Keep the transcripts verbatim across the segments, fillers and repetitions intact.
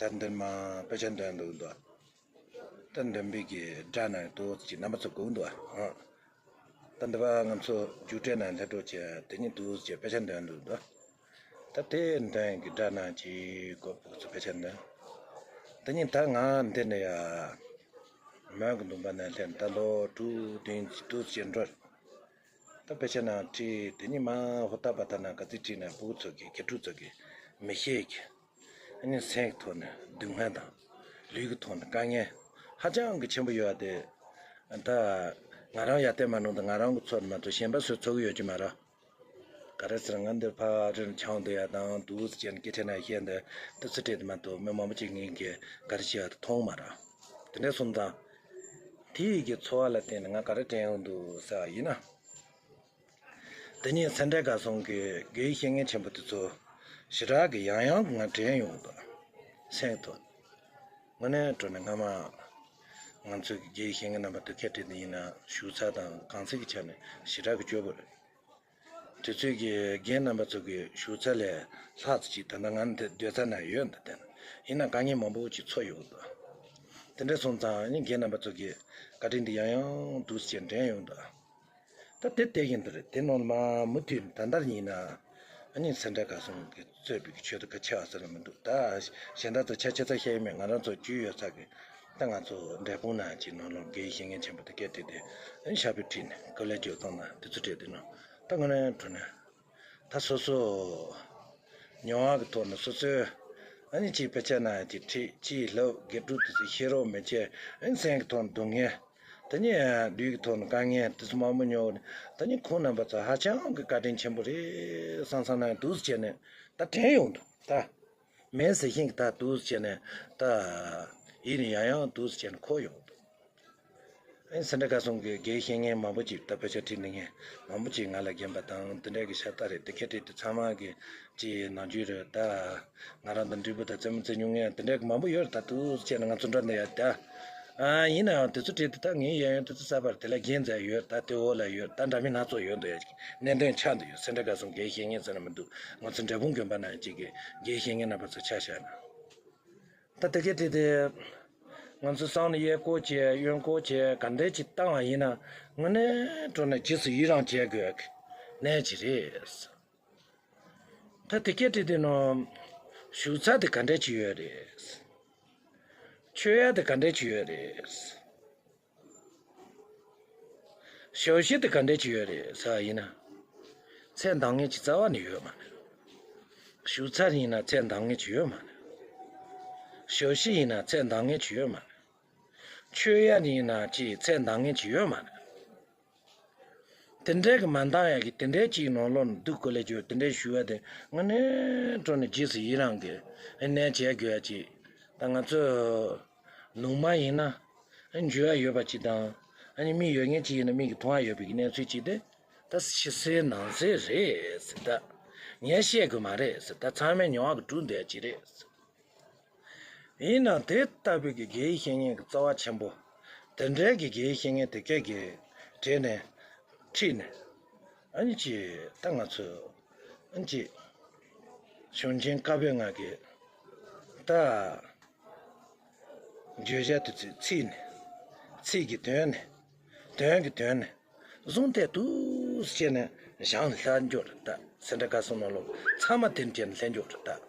ད་འདིར་མ་དཔེ་ཆ་འདོན་འདུག་འདུག་ད་འདོན་པའི་གི་སྒྲ་ནང་འདུག་ཅིག་རྣམ་པ་ཚོ་གོ་འདུག་ཨ། ད་འདི་བ་ང་ཚོ་རྒྱུགས་སྤྲོད་ནང་སླེབས་འགྲོ་བྱས་དེ་ཉིད་འདུག་ཅེས་དཔེ་ཆ་འདོན་འདུག་འདུག་ད་དེ་འདོན་གྱི་སྒྲ་ནང་ཅིག་གོ་བུ་ཚོ་དཔེ་ཆ་འདོན། དེ་ཉིད་ད་ང་འདི་ནས་ཡ་མོན་གྱི་འདུན་པ་ནས་སླེབས་ད་ལོ་དྲུག་བདུན་ཅིག་འདུག་ཅེས་འགྲོ། ད་དཔེ་ཆ་ནང་བྲིས་དེ་ཉིད་མ་ཧུ་ཏ་པ་ད་ན་ག་ཚིག་བྲིས་ན་ཕྲུ་གུ་ཚོ་གི་སྐྱེ་ཕྲུག་ཚོ་གི་མི་ཤེས་ཀྱི། ཨ་ནི་སེམས་ཀྱི་ཐོག་ནས་སྡུག་བསྔལ་དང་། ལུས་ཀྱི་ཐོག་ནས་དཀའ་ངལ་ཧ་ཅང་གི་ཆེན་པོ་ཡོད་དེ། ད་ང་རང་ཡར་བལྟས་མ་མྱོང་དང་ང་རང་གི་ཚོར་མ་གཏོགས་གཞན་པ་སུས་ཚོར་གི་ཡོད་ཀྱི་མ་རེད། ག་རེ་ཟེར་ང་འདིར་ཕ་རེར་ཆང་འདི་ཡ་དང་དུས་ཅན་སྐད་ཆ་ན་བཤད་འདི་དུས་ཚོད་སྤྲད་དེ་མ་གཏོགས་མི་མང་པོ་ཅིག་ངེད་ཀྱི་ག་རེ་བྱས་ཡོད་མཐོང་མ་རེད། དེ་འདྲ་སོང་ཙང་། དེ་ཡི་གི་ཚོར་བ་ལ་བརྟེན་ནས་ང་ག་རེ་དྲན་ཡོང་འདུག་ཟེར་བ་ཡིན་ན། དེ་ཉིད་སེ་འབྲས་དགའ་གསུམ་གྱི་དགེ་བའི་བཤེས་གཉེན་ཆེན་པོ་དེ་ཚོ་ཞེ་དྲག་གི་ཡང་ཡང་ང་དྲན་ཡོང་འདུག་སེམས་ཐོག་དངོས་གནས་དྲང་གནས་སྔ་མ་ང་ཚོའི་གི་དགེ་བའི་བཤེས་གཉེན་རྣམ་པ་དེ་སྐད་བྲིས་དེ་ཡིན་ན་ཞུ་ཚགས་དང་གང་ཚིག་གི་ཆ་ནས་ཞེ་དྲག་གི་སྐྱོ་པོ་རེད། དེ་ཚོས་ཀྱི་རྒན་རྣམ་པ་ཚོ་གི་ཞུ་ཚགས་ལས་ལྷག་ཙམ་ཅིག་ད་ལྟ་ང་འདི་སྡོད་ས་ན་ཡོད་འདུག་དེ་ཡིན་ན་དཀའ་ངལ་མང་པོ་ཅིག་ཚོར་ཡོང་འདུག་དེ་འདྲ་སོང་ཙང་ནི་རྒན་རྣམ་པ་ཚོ་གི་བཀའ་དྲིན་འདི་ཡང་ཡང་འདུག་ཅེས་དྲན་ཡོང་འདུག་ད་དེ་བལྟས་ཀྱིན་འདུག་རེད། དེ་ནང་མ་མུ་མཐུད་ད་ལྟར་ཡིན་ན་ཨ་ནི་སེ་འབྲས་དགའ་གསུམ་གྱི་རྩོད་པའི་གི་ཆོས་དེ་ག་ཆེ་བ་ཟེར་ན་མི་འདུག་ད་གཞན་དག་ཚོ་ཆ་ཆེ་ཚ་བཤད་ཡོད་མེད། ང་རང་ཚོ་རྒྱུས་ཡོད་ཚ་གི་ད་ང་ཚོ་འབྲས་སྤུངས་ན་ཅིག་ནང་ལོགས་དགེ་བའི་བཤེས་གཉེན་ཆེན་པོ་དེ་སྐད་བྲིས་ཏེ་ཨ་ནི་ཞབས་པུས་ཁྲིད་ནས་ཀོ་ལེ་ཇོ་ཚང་ན་དེ་ཚོ་བྲིས་ཏེ་ནོ། ད་དངོས་གནས་དྲང་གནས་ད་སོ་སོ་མྱོང་བ་གི་ཐོག་ནས་སོ་སོའི་ཨ་ནི་ཅིག་དཔེ་ཆ་ན་ཅིག་ཁྲིད་ཅིག་ལབ་དགེ་ཕྲུག་དེ་ཚོ་ཤེས་རོགས་མི་བྱེད། ཨ་ནི་སེམས་ཀྱི་ཐོག་ནས་སྡུག་བསྔལ། ད་ནི་ལུས་ཀྱི་ཐོག་ནས་དཀའ་ངལ་དེ་ཚོ་མང་པོ་མྱོང་བ་ནི་ད་ནི་ཁོང་རྣམ་པ་ཚོ་ཧ་ཅང་གི་བཀའ་དྲིན་ཆེན་པོ་རེད་བསམ་བསམ་ན་འདུག་སེ་བྱས་ནས་ད་དྲན་ཡོང་འདུག་ད་མེད་ཟེར་ཤིང་གི་ད་འདུག་སེ་བྱས་ནས་ད་ཡིད་ནས་ཡང་ཡང་འདུག་སེ་བྱས་ནས་འཁོར་ཡོང་འདུག་ཨེ་སེ་འབྲས་དགའ་གསུམ་གྱི་དགེ་བའི་བཤེས་གཉེན་མང་པོ་ཅིག་ད་དཔེ་ཆ་ཁྲིད་ནས་ངས་མང་པོ་ཅིག་ང་ལ་རྒན་པ་དང་དེ་འདྲ་གི་ཤ་སྟག་རེད། དེ་སྐད་བྲིས་ཏེ་ཚང་མ་གི་ཅིག་ནང་རྒྱུས་རེད་ད། ང་རང་དང་འབྲས་བུ་དང་རྩེད་མོ་རྩེ་མྱོང་ངས་དེ་འདྲ་གི་མང་པོ་ཡོད་རེད། ད་འདུག་སེ་བྱས་ནས་ང་ཚོ་འགྲོ་འདི་ཡ་ད། ཨ་ཡིན་ནའང་དེ་ཚོ་བྲིས་ཏེ་ད་ངའི་གཡས་གཡོན་དེ་ཚོ་གསར་པར་དེ་ལ་རྒན་མཛད་ཡོད། ད་དེ་འོག་ལ་ཡོད། ད་འདྲ་མིན་སྣ་ཚོགས་ཡོད་འདུག་ཡ། གནད་དོན་ཆགས་འདུག་ཡོད། སེ་འབྲས་དགའ་གསུམ་དགེ་བའི་བཤེས་གཉེན་ཟེར་ན་མི་འདུག་ང་ཚོ་འབྲས་སྤུངས་དགོན་པ་ནང་ཅིག་གི་དགེ་བའི་བཤེས་གཉེན་རྣམ་པ་ཚོ་ཆ་བཞག་ན། ད་དེ་གས་དེ་དེ་ང་ཚོ་སང་ནས་གཡས་སྐོར་བྱས་གཡོན་སྐོར་བྱས་ག་འདྲས་ཅིག་བཏང་བ་ཡིན་ན་དངོས་གནས་དྲང་གནས་རྗེས་སུ་ཡི་རང་བྱེད་དགོས་གནད་ཅིག་རེད། ད་དེ་གས་དེ་དེ་ནོ་ཞུ་ཚགས་དེ་ག་འདྲས་ཅིག་ཡོད་རེད། མཆོད་ཡ་དེ་ག་འདྲས་ཅིག་ཡོད་རེད། ཞབས་ཕྱི་དེ་ག་འདྲས་ཅིག་ཡོད་རེད་ཟེར་བ་ཡིན་ན། ཚད་འདང་ངེས་ཅིག་རྩ་བ་ནས་ཡོད་མ་རེད། ཞུ་ཚགས་ཡིན་ན་ཚད་འདང་ངེས་ཅིག་ཡོད་མ་རེད། ཞབས་ཕྱི་ཡིན་ན་ཚད་འདང་ངེས་ཅིག་ཡོད་མ་རེད། མཆོད་ཡ་ཡིན་ན་ཅིག་ཚད་འདང་ངེས་ཅིག་ཡོད་མ་རེད། དེ་འདྲས་ཀྱི་མ་འདང་ཡ་གི་དེ་འདྲས་ཅིག་ནང་ལོགས་ནས་འདུག་གོ་ལེ་ཇོ་དེ་འདྲས་ཞུ་བ་དེ་དངོས་གནས་དྲང་གནས་རྗེས་སུ་ཡི་རང་གི་གནད་བྱས་དགོས་ཡ་ཅིག་ད་ང་ཚོ་ནུ་མ་ཡིན་ན་འཇུ་ཡ་ཡོད་པ་ཅིག་དང་ཨ་ནི་མིག་ཡོད་མཁན་ཅིག་ཡིན་ན་མིག་གིས་མཐོང་ཡ་ཡོད་པའི་གནས་ཚུལ་ཅིག་དེ་ད་ཕྱི་གསལ་ནང་གསལ་རེད་ཟེར། ད་ངས་བཤད་དགོས་མ་རེད་ཟེར། ད་ཚང་མས་མྱོང་བ་གི་གྲུབ་འདོད་ཅིག་རེད་ཟེར། ཡིན་ནའང་དེ་ལྟ་བུའི་གི་དགེ་བའི་བཤེས་གཉེན་གྱི་རྩ་བ་ཆེན་པོ་དེ་འདྲའི་གི་དགེ་བའི་བཤེས་གཉེན་དེ་གས་ཀྱི་གྲས་ནས་ཁྲིད་ནས་ཨ་ནི་ཅི་ད་ང་ཚོ་ཨ་ནི་ཅི་གཞུང་ཆེན་བཀའ་པོད་ལྔ་གི་ད་བརྗོད་བྱ་དེ་ཚོའི་ཚིག་ནས་ཚིག་གི་དོན་ནས་དོན་གྱི་དོན་ནས་བཟུང་སྟེ་འདུག་སེ་བྱས་ནས་བཞེངས་ལྷག་འགྱུར་ད་སེ་འབྲས་དགའ་གསུམ་ནང་ལོགས་ཚང་མ་དེ་འདྲ་བྱས་ནས་ལྷག་འགྱུར་ད།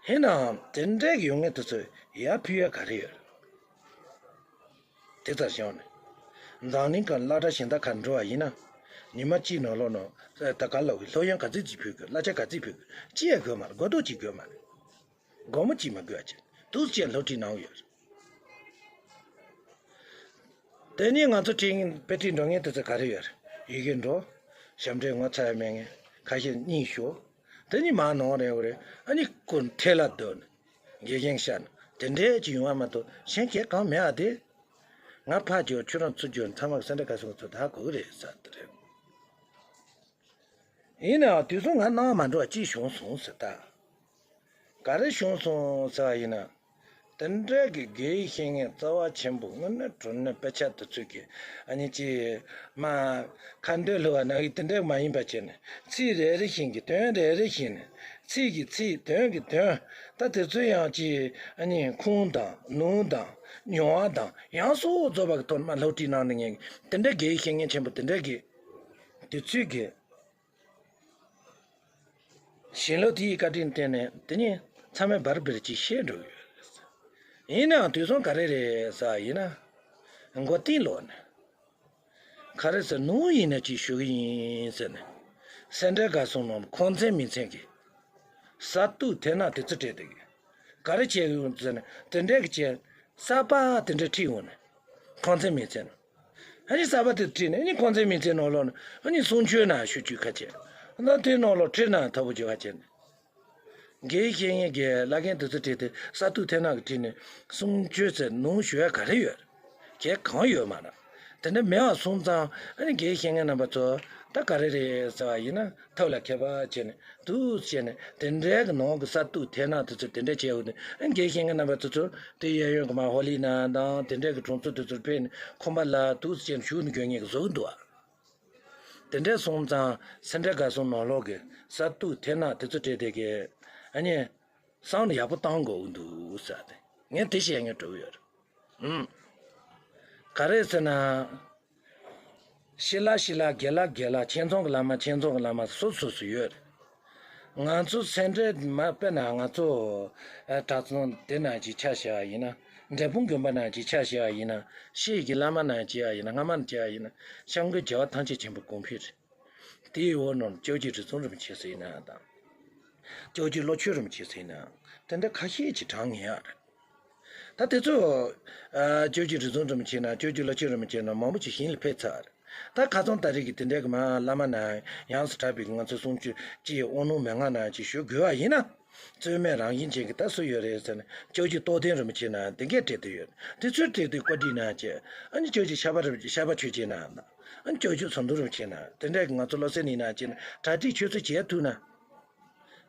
ཡིན་ནའང་དེ་འདྲའི་ཡོང་མཁན་དེ་ཚོས་ཡར་ཕུལ་ཡ་ག་རེ་ཡོད། དེ་ལྟར་བྱུང་ནས་འཛམ་གླིང་གི་སློབ་གྲྭ་གཞན་དག་གར་འགྲོ་བ་ཡིན་ན་ཉི་མ་གཅིག་ནང་ལོགས་ནང་ད་ག་ལ་སློབ་ཡོན་ག་ཚོད་ཅིག་ཕུལ་དགོས། གླ་ཆ་ག་ཚོད་ཕུལ་དགོས། ཅི་ཡང་དགོས་མ་རེད། དགོས་མདོག་ཅིག་དགོས་མ་རེད། སྒོར་མོ་གཅིག་མ་དགོས་ཅིག་འདུག་སེ་བྱས་སློབ་ཁྲིད་གནང་ཡོད། དེ་ནས་ང་ཚོ་ཁྲིད་དཔེ་ཁྲིད་འགྲོ་མཁན་དེ་ཚོ་ག་རེ་ཡོད་རེད། ཡི་གེ་འགྲོ། ཞབས་འདྲེན་ངོ་ཚ་ཡ་མེད་མཁན་ཁ་ཤས་གཉིད་ཤོར། དེ་ནས་མར་ནང་རེད་བ་རེད། ཨ་ནི་ཀུན་ཐལ་ལ་སྡོད་ནས་དགེ་རྒན་བཤད་ན་དེ་འདྲས་ཅིག་ཡོང་བ་མ་གཏོགས་གཞན་གལ་གང་མེད་ཨ། དེ་ང་ཕར་འགྱོ་ཁྱོད་རང་ཚུར་འགྱོ་ཚང་མ་གི་སེ་འབྲས་དགའ་གསུམ་ཚོ་ད་གོ་གི་རེད་ཟེར་དེ་རེད། ཡིན་ནའང་དུས་སང་ང་གནང་མ་འགྲོ་བ་ཅིག་བྱུང་སོང་ཟེར་ད། ག་རེ་བྱུང་སོང་ཟེར་བ་ཡིན་ན། དེ་འདྲའི་གི་དགེ་བའི་བཤེས་གཉེན་རྩ་བ་ཆེན་པོ་དངོས་གནས་དྲང་གནས་དཔེ་ཆ་དེ་ཚོས་ཀྱི་ཨ་ནི་ཅི་མ་ཁ་འདོན་སླུ་བ་ནང་གི་དེ་འདྲ་མ་ཡིན་པ་བྱས་ནས་ཚིག་རེ་རེ་བཞིན་གྱི་དོན་རེ་རེ་བཞིན་ནས་ ཚིག་གི་ཚིག་དོན་གྱི་དོན། ད་དེ་ཚོ་ཡང་ཅི་ཨ་ནི་ཁུངས་དང་ལུང་དང་མྱོང་བ་དང་ཡང་སོ་སོ་རྫོགས་པ་གི་ཐོག་ནས་མར་སློབ་ཁྲིད་གནང་ནས་ངས་དེ་འདྲ་དགེ་བའི་བཤེས་གཉེན་ཆེན་པོ་དེ་འདྲ་གི་དེ་ཚོས་གི་ཞིང་ལོ་དེའི་བཀའ་དྲིན་བརྟེན་ནས་དེ་ཉིད་མཚམས་མེད་བར་བར་གྱིས་ཤེས་འགྲོ་གི་ཡོད་རེད། ཡིན་ནའང་དུས་སང་ག་རེ་རེད་ཟེར་བ་ཡིན་ན། མགོ་རྟིང་སློག་ནས། ག་རེ་ཟེར་ནོར་ཡིན་ན་ཅིག་ཞུ་གི་ཡིན་ཟེར་ནས། སེ་འབྲས་དགའ་གསུམ་ནང་ཁོང་ཚན་མིང་ཚན་གྱི་ས་བཏུག་དེ་ན་དེ་ཚོ་སྤྲད་དེ་གི། ག་རེ་བྱས་ཡོང་ཟེར་ནས་དེ་འདྲས་ཀྱི་བྱས་གསར་པ་དེ་འདྲས་ཁྲིད་འོང་ནས། ཁོང་ཚན་མིང་ཚན་ནང་། ཨ་ནི་གསར་པ་དེ་ཁྲིད་ནས་ཨ་ནི་ཁོང་ཚན་མིང་ཚན་ནང་ལོགས་ནས་ཨ་ནི་གསུང་ཆོས་ན་ཞུ་རྒྱུ་ཁ་ཆེ། ད་དེ་ནང་ལོགས་ཁྲིད་ན་ཐོབ་རྒྱུ་ཁ་ཆེ་ནས། དགེ་བའི་བཤེས་གཉེན་གྱི་བླ་རྒན་དེ་ཚོ་ཁྲིད་དེ་ས་བཏུག་དེ་ན་གི་ཁྲིད་ནས་གསུང་ཆོས་ཟེར་ནོར་ཞུ་ཡ་ག་རེ་ཡོད། གལ་གང་ཡོད་མ་རེད། དེ་འདྲ་མེད་པ་སོང་ཙང་ཨ་ནི་དགེ་བའི་བཤེས་གཉེན་རྣམ་པ་ཚོ་ད་ག་རེ་རེད་ཟེར་བ་ཡིན་ན་ཐབས་ལ་མཁས་པ་བྱས་ནས་འདུག་བྱས་ནས་དེ་འདྲའི་གི་ནང་གི་ས་བཏུག་དེ་ན་དེ་ཚོ་དེ་འདྲ་བྱས་འོ་ནས་ཨ་ནི་དགེ་བའི་བཤེས་གཉེན་རྣམ་པ་ཚོ་ཚོ་དེ་གཡས་གཡོན་གི་མ་ཧོ་ལི་ན་དང་དེ་འདྲའི་གི་གྲོང་ཚོ་དེ་ཚོར་ཕེབས་ནས་ཁོམ་པ་ལ་འདུག་བྱས་ནས་བཞུགས་ནས་དགོས་ངེས་ཀྱི་བཟོ་གི་འདུག་ཨ། དེ་འདྲས་སོང་ཙང་སེ་འབྲས་དགའ་གསུམ་ནང་ལོགས་ཀྱི་ས་བཏུག་དེ་ན་དེ་ཚོ་སྤྲད་དེ་གི་ཨ་ནི་བསམ་བློ་ཡག་པོ་བཏང་དགོས་ཀྱི་འདུག་ཟེར་ཏེ་ངས་དེ་བཤད་སྙིང་བྲོ་གི་ཡོད་རེད། ཨུམ། ག་རེ་ཟེར་ན། ཞི་ལ་ཞི་ལ་དགེ་ལ་དགེ་ལ་ཁྱེད་ཚོང་གི་བླ་མ་ཁྱེད་ཚོང་གི་བླ་མ་སོ་སོ་སོ་ཡོད་རེད། ང་ཚོ་སེ་འབྲས་མ་དཔེར་ན་ང་ཚོ་ཨ་གྲྭ་ཚང་དེ་ན་ཅིག་ཆ་བཞག་པ་ཡིན་ན། འབྲས་སྤུངས་དགོན་པ་ན་ཅིག་ཆ་བཞག་པ་ཡིན་ན། ཤེས་ཀྱི་བླ་མ་ན་ཅིག་ཡ་ཡིན་ན་སྔ་མ་ན་ཅིག་ཡ་ཡིན་ན་སྐྱབས་མགོན་རྒྱལ་བ་ཐམས་ཅད་མཁྱེན་པའི་དགོངས་འཕེལ་རེད། དེའི་འོག་ནང་སྐྱབས་རྗེ་རི་ཚང་རིན་པོ་ཆེ་ཟེར་ཡིན་ན་དང་། སྐྱབས་རྗེ་བློ་ཆོས་རིན་པོ་ཆེ་ཟེར་ཡིན་ན་དེ་འདྲ་ཁ་ཤས་ཅིག་གྲངས་ངེས་ཡ་རེད། ད་དེ་ཚོ་ཨ་སྐྱབས་རྗེ་རི་ཚང་རིན་པོ་ཆེ་ན་སྐྱབས་རྗེ་བློ་ཆོས་རིན་པོ་ཆེ་ན་མང་པོ་ཅིག་ཞིང་ལ་ཕེབས་ཚར་རེད། ད་ཁ་སང་ད་རེས་ཀྱི་དེ་འདྲའི་གི་མ་བླ་མ་ན་ཡོངས་སུ་གྲགས་པའི་ང་ཚོ་གསུང་ཆོས་ཅིག་དབང་ལུང་མན་ངག་ན་ཅིག་ཞུ་དགོས་པ་ཡིན་ན། རྩོད་མེད་རང་བཞིན་ཅན་གྱི་ད་སུ་ཡོད་རེད་ཟེར་ན་སྐྱབས་རྗེ་རྟོགས་ལྡན་རིན་པོ་ཆེ་ན་དེ་གས་སྤྲད་དེ་ཡོད། དེ་ཚོའི་སྤྲད་དེ་བཀའ་དྲིན་ན་ཅེ་ཨ་ནི་སྐྱབས་རྗེ་ཤར་པ་རིན་པོ་ཆེ་ཤར་པ་ཆོས་རྗེ་ན་ཨ་ནི་སྐྱབས་རྗེ་ཚུར་འདུ་རིན་པོ་ཆེ་ན་དེ་འདྲ་གི་ང་ཚོ་བློ་སེམས་ནི་ན་ཅེ་ན་གྲ་སྒྲིག་ཆོས་ཚོ་བྱེད་ཐུབ་ན།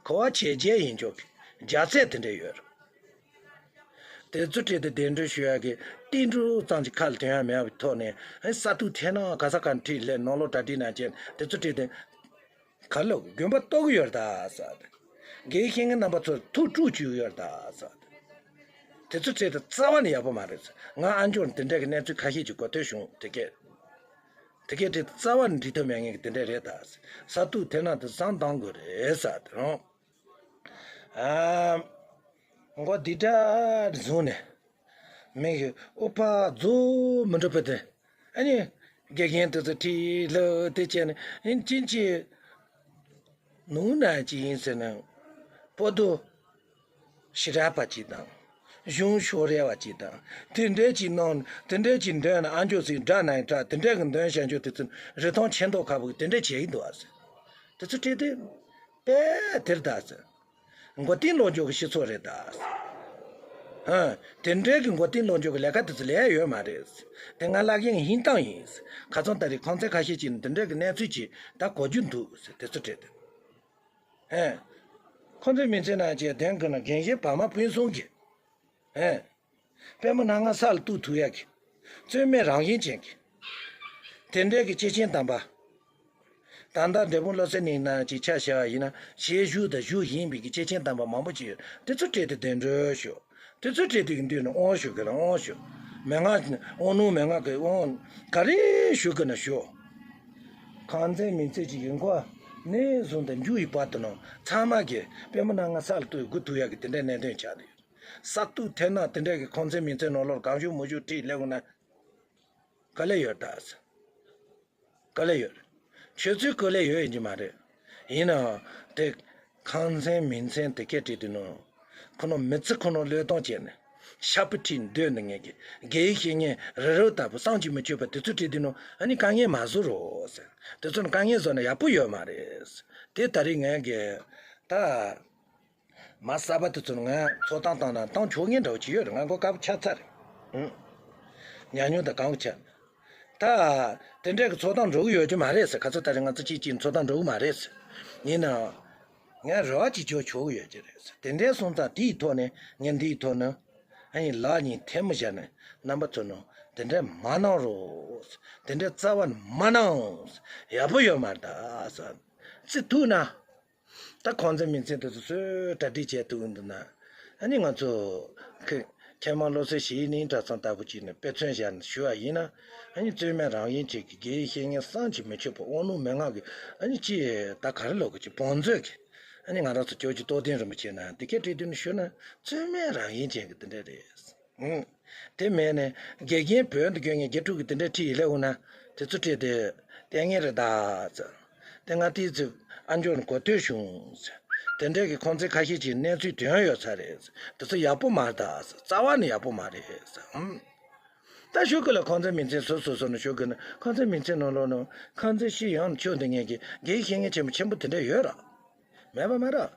གོ་བ་བྱས་རྗེས་ཡིན་ཆོག་གི་རྒྱ་ཚད་དེ་འདྲ་ཡོད་རེད། དེ་ཚོ་སྤྲད་དེ་གདན་འདྲེན་ཞུ་ཡག་གི་ཏིལ་འབྲུ་ཙམ་གྱི་ཁ་ལ་དོན་ཡག་མེད་པའི་ཐོག་ནས་ཨ་ས་ཐུག་ཐེ་ནང་ག་ས་ག་ཁྲིད་ལས་ནང་ལོགས་གྲ་སྒྲིག་ན་ཅེ་དེ་ཚོ་སྤྲད་དེ། ག་ལ་དགོན་པ་གཏོར་གི་ཡོད་རེད་ད་ཟེར། དགེ་བའི་བཤེས་གཉེན་རྣམ་པ་ཚོར་ཐུགས་དཀྲུག་བཅུག་གི་ཡོད་རེད་ད་ཟེར། དེ་ཚོ་བྱས་ཏེ་རྩ་བ་ནས་ཡག་པོ་མ་རེད་ཟེར། ང་ཨ་མཆོག་དེ་འདྲ་གི་གནས་ཚུལ་ཁ་ཤས་ཅིག་གོ་ཐོས་བྱུང་དེ་གས། དེ་གས་དེ་རྩ་བ་ནས་འགྲིག་ཐབས་མེད་ངེས་ཀྱི་དེ་འདྲ་རེད་ད་ཟེར། ས་ཐུག་དེ་ན་དེ་བཟང་བཏང་དགོས་རེད་ཟེར་དེ་རང་། ཨ། མགོ་འདི་འདྲ་བཟུང་ནས། མིག་གི་ཨུ་ཕ་རྫོགས་མི་འགྲུབ་པ་དེ། ཨ་ནི། དགེ་རྒན་དེ་ཚོ་ཁྲིད་ལྷོད་དེ་བྱས་ནས་ཨིན་ཅིན་ཅི། ནུ་ན་ཅི་ཡིན་ཟེར་ན། པོ་ཏོ། ཞི་ར་པ་ཅིག་དང་། གཞུང་ཤོ་རེ་བ་ཅིག་དང་། དེ་འདྲས་ཅིག་གནང་དེ་འདྲས་ཅིག་འདོན་ན་ཨ་མཆོག་ཟིག་འདྲ་ན་ཡིན་འདྲ་དེ་འདྲས་གི་འདོན་བྱ་མཆོག་དེ་ཚོ་རི་ཐང་ཆེ་མདོག་ཁ་བོ་གི་དེ་འདྲས་བྱེད་ཀྱི་འདུག་ཨ་ཟེར། དེ་ཚོ་ཁྲིད་དེ། དཔེ་དེར་ད་ཟེར། མགོ་རྟིང་སློག་འཇོག་གི་སྤྱི་ཚོགས་རེད་ད། ཧ། དེ་འདྲའི་གི་མགོ་རྟིང་སློག་འཇོག་གི་ལས་ཀ་དེ་ཚོ་ལས་ཡ་ཡོད་མ་རེད། དེ་ང་ལག་གཡེང་ཧིན་ཏང་ཡིན། ཁ་སང་ད་རེས་ཁང་ཚན་ཁ་ཤས་ཅིག་ནས་དེ་འདྲའི་གི་གནས་ཚུལ་ཅིག་ད་གོ་རྒྱུ་འདུག་ཟེར་དེ་ཚོ་བྲིས་ཏེ། ཧེ། ཁོང་ཚོའི་མི་ཚེ་ནང་བཅས་དོན་གི་ན་རྒན་གཞོན་བར་མ་ཕུན་སུམ་གྱི། ཧེ། པད་མ་སྣ་ལྔ་ས་ལ་གཏུག་ཐུབ་ཡག་གི། རྩོད་མེད་རང་བཞིན་ཅན་གྱི། དེ་འདྲའི་གི་སྐྱེས་ཆེན་དམ་པ། ད་ལྟ་འབྲས་སྤུངས་བློ་གསལ་གླིང་ན་ཅིག་ཆ་བཞག་པ་ཡིན་ན་ཞལ་བཞུགས་དང་བཞུགས་བཞིན་པའི་གི་སྐྱེས་ཆེན་དམ་པ་མང་པོ་ཅིག་ཡོད། དེ་ཚོ་བྲིས་ཏེ་གདན་འདྲེན་ཞུ། དེ་ཚོ་བྲིས་ཏེ་གི་མདུན་ནས་དབང་ཞུ་གི་ན་དབང་ཞུ། མན་ངག་དབང་ལུང་མན་ངག་གི་དབང་ག་རེ་ཞུ་གི་ན་ཞུ། ཁང་ཚན་མིང་ཚན་གྱི་ཡིན་གོ། ནས་བཟུང་དང་མཇུག་ཡི་བར་དུ་ནང་ཚང་མ་གི་པད་མ་སྣ་ལྔ་ས་ལ་གཏུག་སྒུག་ཐུབ་ཡག་གི་དེ་འདྲའི་གནད་དོན་ཆགས་ནས་ཡོད། ས་གཏུག་ཐེབས་ན་དེ་འདྲའི་གི་ཁང་ཚན་མིང་ཚན་ནང་ལོགས་གང་བྱུང་མི་བྱུང་བྲིས་སླེབས་ན། ག་ལེ་ཡོད་ད་ཟེར། ག་ལེ་ཡོད། ཁྱོད་ཚོའི་ག་ལེ་ཡོད་ཡིན་གྱི་མ་རེད། ཡིན་ནའང་དེ་ཁང་ཚན་མིང་ཚན་དེ་སྐད་བྲིས་དུས་ནང་ཁོ་ནོ་མི་ཚེ་ཁོ་ནོ་བློས་གཏོང་བྱས་ནས་ཤ་པི་ཁྲིད་འདོད་ནི་ངེད་ཀྱི་དགེ་བའི་བཤེས་གཉེན་རི་རབ་ལྟ་བུ་བསམ་གྱིས་མི་ཁྱབ་པ་དེ་ཚོ་བྲིས་དུས་ནང་ཨ་ནི་དཀའ་ངལ་མ་བཟོ་རོགས་ཟེར། དེ་ཚོ་ནི་དཀའ་ངལ་བཟོ་ན་ཡག་པོ་ཡོད་མ་རེད་ཟེར། དེ་ད་རེས་ངས་གི་ད། མ་གསར་པ་དེ་ཚོར་ང་ཚོགས་གཏམ་བཏང་ན་བཏང་ཆོག་ངེས་འདྲ་བོ་ཅིག་ཡོད་རེད། ང་མགོ་དཀར་པོ་ཆགས་ཚར་རེད། ཨང་། ཉམས་མྱོང་དང་གང་གི་ཆ། ད། དེ་འདྲའི་གི་ཚོགས་གཏམ་འགྲོ་གི་ཡོད་ཀྱི་མ་རེད་ཟེར། ཁ་ཚ་ད་རེས་ང་ཚོ་གཅིག་གཅིག་ཚོགས་གཏམ་འགྲོ་གི་མ་རེད་ཟེར། ཡིན་ནའང་། ངས་རེ་བ་ཅིག་བཅོལ་ཆོག་གི་ཡོད་ཀྱི་རེད་ཟེར། དེ་འདྲའི་སོང་ཙང་དེའི་ཐོག་ནས་ངས་འདིའི་ཐོག་ནས་ཨ་ཡིན་ལག་གཉིས་ཐལ་མོ་སྦྱར་ནས་རྣམ་པ་ཚོ་ནང་དེ་འདྲ་མ་གནང་རོགས་ཟེར། དེ་འདྲ་རྩ་བ་ནས་མ་གནང་ཟེར། ཡག་པོ་ཡོད་མ་རེད་ད་ཟེར། ཙི་ཐུག་ན། ད་ཁོང་ཚོའི་མིང་ཚིག་དེ་ཚོ་སུས་གྲ་སྒྲིག་བྱས་ཐུབ་ཀྱི་འདུག་ན། ཨ་ནི་ང་ཚོ་ཁེ་མཁས་དབང་བློ་གསལ་གཞི་ནིང་གྲྭ་ཚང་ལྟ་བུ་ཅིག་ནས་དཔེ་མཚོན་བཞག་ནས་ཞུ་བ་ཡིན་ན། ཨ་ནི་རྩོད་མེད་རང་དབྱིངས་ཅན་གྱི་དགེ་བའི་བཤེས་གཉེན་བསམ་གྱིས་མི་ཁྱབ་པ་དབང་ལུང་མན་ངག་གི་ཨ་ནི་ཅི་ད་ག་རེ་ལབ་དགོས་ཀྱི་བང་མཛོད་ཀྱི། ཨ་ནི་ང་རང་ཚོ་ཇོ་བོ་རྗེ་རྟོགས་ལྡན་རིན་པོ་ཆེ་ན་དེ་སྐད་བྲིས་དུས་ནས་ཞུ་ན་རྩོད་མེད་རང་དབྱིངས་ཅན་གྱི་དེ་འདྲ་རེད། ཨང་། དེ་མེད་ནས་དགེ་རྒན་བོད་དུ་བསྐྱོད་མཁན་དགེ་ཕྲུག་གི་དེ་འདྲ་ཁྲིད་ཡིན་ལས་འོང་ན་དེ་ཚོ་ཁྲིད་དེ་ལྟས་ངན་རེད་ད་ཟེར། དེ་ང་དེའི་ཚེ་ཨ་འཇོག་ནས་གོ་ཐོས་བྱུང་ཟེར། དེ་འདྲས་ཀྱི་ཁོང་ཚོའི་ཁ་ཤས་ཀྱིས་གནས་ཚུལ་དོན་ཡོད་ས་རེད་ཟེར། དེ་ཚོ་ཡག་པོ་མ་རེད་ད་ཟེར། རྩ་བ་ནས་ཡག་པོ་མ་རེད་ཟེར། ཨང་། ད་ཞུ་གི་ལ་ཁོང་ཚོའི་མིང་ཚིག་སོ་སོ་སོ་ནས་ཞུ་གི་ན་ཁོང་ཚོའི་མིང་ཚིག་ནང་ལོགས་ནང་ཁོང་ཚོའི་ཤི་ཡང་ཆོས་འདི་ངེད་ཀྱི་དགེ་བཤེས་གཉེན་ཆེན་པོ་ཆེན་པོ་དེ་འདྲ་ཡོད་ར། མེད་པ་མ་རེད།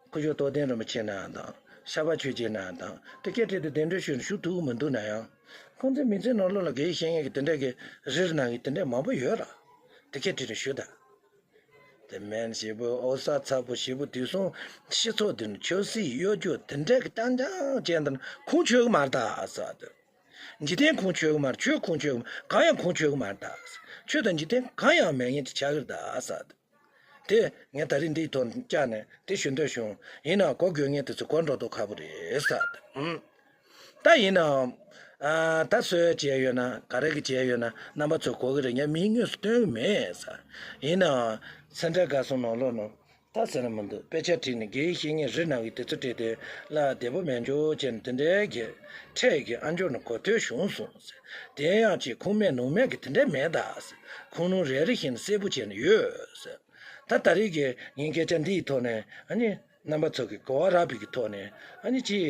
སྐུ་ཞབས་རྟོགས་ལྡན་རིན་པོ་ཆེ་ནའང་དང་ཤར་པ་ཆོས་རྗེ་ནའང་དང་དེ་སྐད་བྲིས་ཏེ་གདན་འདྲེན་ཞུས་ནས་ཞུ་ཐུབ་ཀྱི་མི་འདུག་ན་ཡང་། ཁོང་ཚོའི་མིང་ཚིག་ནང་ལོགས་ལ་དགེ་བཤེས་གཉེན་གྱི་དེ་འདྲ་གི་རིར་ནང་གི་དེ་འདྲ་མང་པོ་ཡོད་ར། དེ་སྐད་བྲིས་ནས་ཞུ་དང་། དེ་མིན་ཞེ་པོ་འོ་ས་ཚ་པོ་ཞེ་པོ་དུས་སང་སྤྱི་ཚོགས་འདི་ནི་ཆབ་སྲིད་གཡོ་སྒྱུ་དེ་འདྲ་གི་རྐྱང་རྐྱང་ཅན་དེ་ནི་ཁུངས་འཁྱོལ་གི་མ་རེད་ད་ཟེར་དེ། འཇིག་རྟེན་ཁུངས་འཁྱོལ་གི་མ་རེད། ཆོས་ཁུངས་འཁྱོལ་གི་མ་རེད། གང་ཡང་ཁུངས་འཁྱོལ་གི་མ་རེད་ད་ཟེར། ཆོས་དང་འཇིག་རྟེན་གང་ཡང་མེད་མཁན་ཅིག་ཆགས་ཀྱི་རེད་ད་ཟེར་དེ། དེ་ངས་ད་རིང་འདིའི་ཐོག་བཀྱག་ནས་དེ་ཞུ་འདོད་བྱུང་། ཡིན་ནའང་གོ་དགོས་ངེས་དེ་ཚོ་གོ་འགྲོ་མདོག་ཁ་པོ་རེད་ཟེར་ཏེ། ཨུམ། ད་ཡིན་ནའང་། ཨ། ད་སུས་བྱས་ཡོད་ན་ག་རེ་གི་བྱས་ཡོད་ན་རྣམ་པ་ཚོ་གོ་གི་རེད། ངས་མིང་དངོས་སུ་སྟོན་གི་མེད་ཟེར། ཡིན་ནའང་སེ་འབྲས་དགའ་གསུམ་ནང་ལོགས་ནང་ད་ཟེར་ན་མི་འདུག་དཔེ་ཆ་བྲིས་ནས་དགེ་བའི་བཤེས་གཉེན་རིགས་ནང་གི་དེ་ཚོ་བྲིས་ཏེ་བླ་བདེ་པོ་མེད་འཇོག་བྱས་ནས་དེ་འདྲའི་གི་འཕྲལ་གྱི་ཨ་འཇོག་ནས་གོ་ཐོས་བྱུང་སོང་ཟེར། དེ་ཡང་ཅིག་ཁུངས་མེད་ནང་མེད་གི་དེ་འདྲ་མེད་ད་ཟེར། ཁུངས་ལུང་རེ་རེ་བཞིན་གསལ་པོ་བྱས་ནས་ཡོད་ཟེར། ད་ད་རེས་ཀྱི་ངའི་སྐད་ཆ་འདིའི་ཐོག་ནས་ཨ་ནི་རྣམ་པ་ཚོ་གི་གོ་བ་རག་པའི་གི་ཐོག་ནས་ཨ་ནི་ཅིག་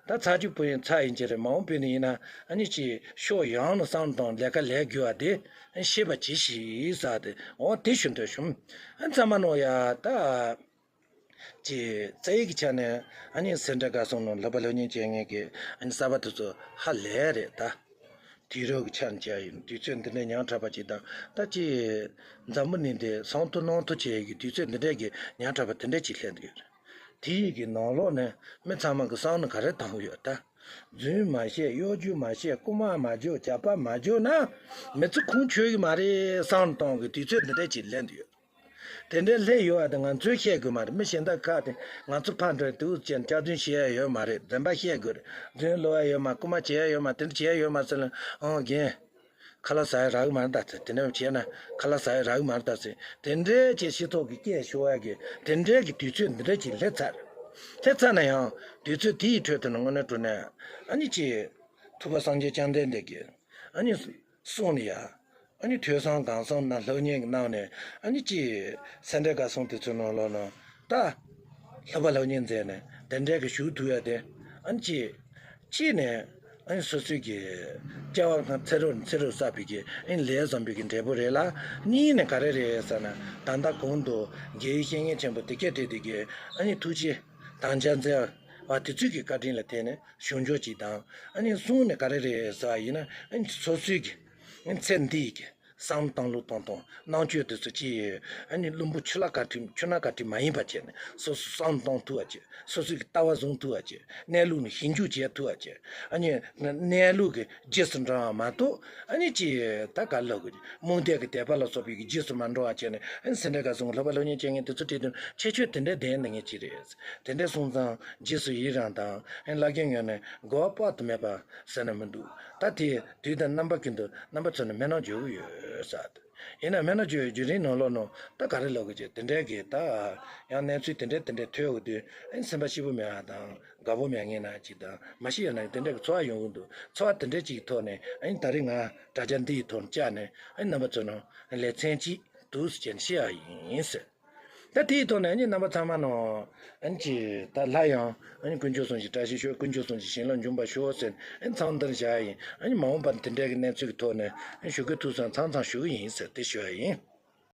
ད་ཚར་གཅིག་པུ་ཡིན་ཚར་ཡིན་གྱི་རེད། མ་འོངས་པ་ཡིན་ན་ཨ་ནི་ཅིག་ཕྱོགས་ཡོངས་ནས་བསམ་བློ་བཏང་ལས་ཀ་ལས་དགོས་པ་དེ་ཤེས་པ་གྱིས་ཤིག་ཟེར་ཏེ། འོ་དེ་ཞུ་འདོད་བྱུང་། ཨ་ཚང་མ་ནོ་ཡ། ད་ཅིག་རྩ་ཡིག་གི་ཆ་ནས་ཨ་ནི་སེ་འབྲས་དགའ་གསུམ་ནང་ལྷག་པ་སློབ་གཉེར་བྱེད་མཁན་གྱི་ཨ་ནི་གསར་པ་དེ་ཚོ་ཧ་ལས་རེད་ད། དུས་རབས་ཀྱི་ཆ་ནས་བྱས་ཡིན། དུས་ཚོད་འདི་འདྲའི་ཉག་ཕྲ་བ་ཅིག་དང་། ད་ཅི་འཛམ་བུ་གླིང་འདི་སང་ཐོ་གནངས་ཐོ་བྱས་ཀྱི་དུས་ཚོད་འདི་འདྲའི་གི་ཉག་ཕྲ་བ་དེ་འདྲ་ཅིག་སླེབས་འདུག་དེ་ཡི་གི་ནང་ལོགས་ནས་མི་ཚང་མ་གི་བསམ་བློ་ག་རེ་བཏང་ཡོད་ད། རྫུན་མ་བཤད། གཡོ་སྒྱུ་མ་བཤད། རྐུ་མ་མ་རྒྱོབ། ཇག་པ་མ་རྒྱོབ་ན་མི་ཚེ་ཁུངས་འཁྱོལ་གི་མ་རེད་བསམ་བློ་གཏོང་གི་དུས་ཚོད་འདི་འདྲ་ཅིག་སླེབས་འདུག་དེ་འདྲའི་སླེབས་ཡོད་པ་དེ་ང་ཚོས་བཤད་དགོས་མ་རེད། མི་གཞན་དག་ཁག་དེ་ང་ཚོ་ཕར་འགྲོ་དུས་ཅན་སྐྱག་རྫུན་བཤད་ཡ་ཡོད་མ་རེད། བདེན་པ་བཤད་དགོས་རེད། རྫུན་སློབ་ཡ་ཡོད་མ། རྐུ་མ་བྱེད་ཡ་ཡོད་མ། དེ་འདྲ་བྱེད་ཡ་ཡོད་མ་ཟེར་ན། ཨང་། རྒན། ཁ་ལག་ཟ་ཡ་རག་གི་མ་རེད་ད་ཟེར། དེ་འདྲ་བྱས་ན་ཁ་ལག་ཟ་ཡ་རག་གི་མ་རེད་ད་ཟེར། དེ་འདྲའི་ཅིག་སྤྱི་ཚོགས་ཀྱི་སྐད་ཤོར་ཡ་གི་དེ་འདྲའི་གི་དུས་ཚོད་འདི་འདྲ་ཅིག་སླེབས་ཚར། སླེབས་ཚར་ན་ཡང་དུས་ཚོད་དེའི་ཁྲོད་དུ་ནི་དངོས་གནས་དྲང་གནས་ཨ་ནི་ཅིག་ཐུབ་པ་སངས་རྒྱས་བཅོམ་ལྡན་འདས་ཀྱིས་ཨ་ནི་གསུངས་ནས་ཡ། ཨ་ནི་ཐོས་བསམ་སྒོམ་གསུམ་ནང་སློབ་གཉེར་གནང་ནས་ཨ་ནི་ཅིག་སེ་འབྲས་དགའ་གསུམ་དེ་ཚོའི་ནང་ལོགས་ནང་ད་ལྷག་པ་སློབ་གཉེར་མཛད་ནས་དེ་འདྲའི་གི་བཞུགས་ཐུབ་ཡ་དེ་ཨ་ནི་ཅིག་གཅིག་ནས་ཨ་ནི་སོ་སོའི་གི་སྐྱེ་བ་སྔ་ཚེ་རབས་ནས་ཚེ་རབས་བསགས་པའི་གི་ཨ་ནི་ལས་བསགས་པའི་གི་འབྲས་བུ་རེད་ལ། གཉིས་ནས་ག་རེ་རེད་ཟེར་ན། ད་ལྟ་གོང་དུ་དགེ་བའི་བཤེས་གཉེན་ཆེན་པོ་དེ་སྐད་བྲིས་དེ་གི་ཨ་ནི་ཐུགས་རྗེ་དམ་བཅའ་མཛད་པ་དེ་ཚོའི་གི་བཀའ་དྲིན་ལ་བརྟེན་ནས་བྱུང་ཆོག་ཅིག་དང་། ཨ་ནི་གསུམ་ནས་ག་རེ་རེད་ཟེར་བ་ཡིན་ན། ཨ་ནི་སོ་སོའི་གི་ཨ་ནི་ཚེ་འདིའི་གི་བསམ་བློ་བཏང་ལུགས་བཏང་སྟངས་རྣམ་དཔྱོད་དེ་ཚོ་ཅི། ཨ་ནི་བླུན་པོ་ཆུ་ལ་ག་ཁྲིད་ཆུ་ནང་ག་ཁྲིད་མ་ཡིན་པ་བྱས་ནས་སོ་སོ་བསམ་བློ་གཏོང་ཐུབ་པ་བྱས། སོ་སོའི་གི་ལྟ་བ་བཟུང་ཐུབ་པ་བྱས། གནས་ལུགས་ནི་ཞིབ་འཇུག་བྱེད་ཐུབ་པ་བྱས། ཨ་ནི་གནས་ལུགས་ཀྱི་རྗེས་སུ་འབྲང་བ་མ་གཏོགས། ཨ་ནི་ཅི་ད་ག་ལབ་དགོས་ཀྱི། རྨོངས་དད་ཀྱི་དད་པ་ལ་སོགས་པའི་གི་རྗེས་སུ་མ་འབྲང་བ་བྱས་ནས། ཨ་ནི་སེ་འབྲས་དགའ་གསུམ་ལྷག་པ་སློབ་གཉེར་བྱེད་མཁན་དེ་ཚོ་ཁྲིད་དུས་ཁྱད་ཆོས་དེ་འདྲ་ལྡན་ནི་ངེས་ཅི་རེད། དེ་འདྲ་སོང་ཙང་རྗེས་སུ་ཡི་རང་དང་། ཨ་ནི་བླ་རྒན་ངོས་ནས་དགོས་པ་དཔག་ཏུ་མེད་པ་ཟེར་ན་མི་འདུག་ད་དེ་དུས་དང་རྣམ་པ་ཀུན་ཏུ་རྣམ་པ་ཚོ་ནས་སྨོན་ལམ་རྒྱག་གི་ཡོད་ཟེར། ཡིན་ན་སྨོན་ལམ་རྒྱག་རྒྱུན་རིང་ནང་ལོགས་ནང་ད་ག་རེ་ལབ་དགོས་ཀྱི། དེ་འདྲའི་གི་ད་ཡང་གནས་ཚུལ་དེ་འདྲའི་དེ་འདྲའི་ཐོས་ཡོང་དུས། ཨ་ནི་སེམས་པ་སྐྱིད་པོ་མེད་པ་དང་དགའ་པོ་མེད་མཁན་ན་ཅིག་དང་། མ་གཞི་ཡོད་ན་དེ་འདྲའི་གི་ཚོར་བ་ཡོང་གི་འདུག་ཚོར་བ་དེ་འདྲའི་ཅིག་གི་ཐོག་ནས། ཨ་ནི་ད་རེས་ང་དྲ་རྒྱ་འདི་ཡི་ཐོག་ནས་བཅར་ནས། ཨ་ནི་རྣམ་པ་ཚོ་ནང་ལེ་ཚན་གཅིག་འདུག་ཟེར་བྱས་ནས་བཤད་ཡ་ཡིན་ཟེར། ད་དེའི་ཐོག་ནས་ཨ་ནི་རྣམ་པ་ཚང་མ་ནང་ཨ་ནི་ཅིག་ད་སླར་ཡང་ཨ་ནི་དཀོན་མཆོག་གསུམ་གྱི་བཀྲ་ཤིས་ཤོག་དཀོན་མཆོག་གསུམ་གྱི་བྱིན་རླབས་འབྱུང་བར་ཤོག་ཟེར། ཨ་ནི་མཚམས་འདིར་བཞག་ཡ་ཡིན། ཨ་ནི་མ་འོངས་པར་དེ་འདྲའི་གི་གནས་ཚུལ་གྱི་ཐོག་ནས་ཨ་ནི་ཞུ་གི་ཐུགས་བསམ་མཚམས་མཚམས་ཞུ་གི་ཡིན་ཟེར་དེ་ཞུ་ཡ་ཡིན།